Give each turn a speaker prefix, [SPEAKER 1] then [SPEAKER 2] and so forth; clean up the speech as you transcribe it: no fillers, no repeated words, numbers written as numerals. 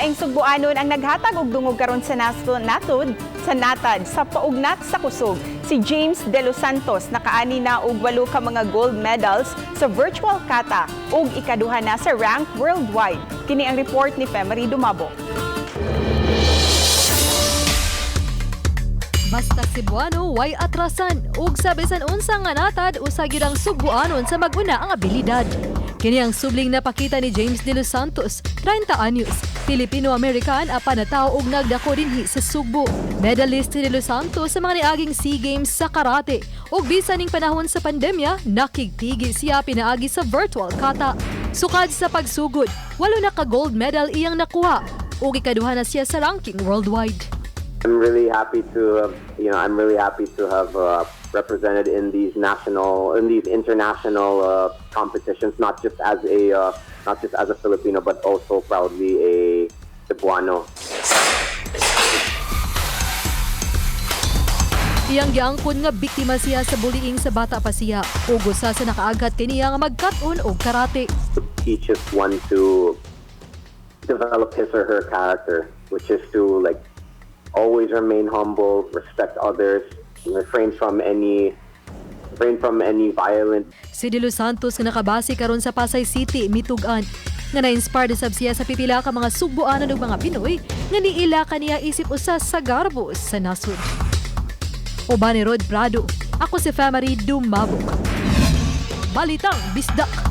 [SPEAKER 1] Laing Sugbuanon ang naghatag og dungog karon sa nasto natud sa natad sa paugnat sa kusog. Si James De Los Santos nakaani na og walo ka mga gold medals sa virtual kata ug ikaduha na sa rank worldwide. Kini ang report ni Femery Dumabo.
[SPEAKER 2] Basta Cebuano, way atrasan. Ug sa bisan unsa nga natad, usa gyud ang Sugbuanon sa maguna ang abilidad. Kini ang subling napakita ni James De Los Santos, 30 anyos, Filipino-American apan natawo og nagdako dinhi sa Sugbo. Medalist si De Los Santos sa mga niaging SEA Games sa karate. Ug bisan ning panahon sa pandemya, nakigtigi siya pinaagi sa virtual kata. Sukad sa pagsugod, walo na ka gold medal iyang nakuha. Ug ikaduha na siya sa ranking worldwide.
[SPEAKER 3] I'm really happy to have represented in these international competitions, not just as a Filipino, but also proudly a Cebuano.
[SPEAKER 2] Iyang giangkon nga biktima siya sa bullying sa bata pa siya ug usa sa nakaaghat kaniya nga magkat-on og karate.
[SPEAKER 3] It teaches one to develop his or her character, which is to, like, always remain humble, respect others, refrain from any violent
[SPEAKER 2] Si De Los Santos nga nakabase karon sa Pasay City mitug-an nga na-inspired sab siya sa pipila ka mga Sugbuanon ug mga Pinoy nga niila kaniya isip usa sa garbo sa nasod. Uban ni Rod Prado, ako si Femery Dumabok. Balitang Bisdak.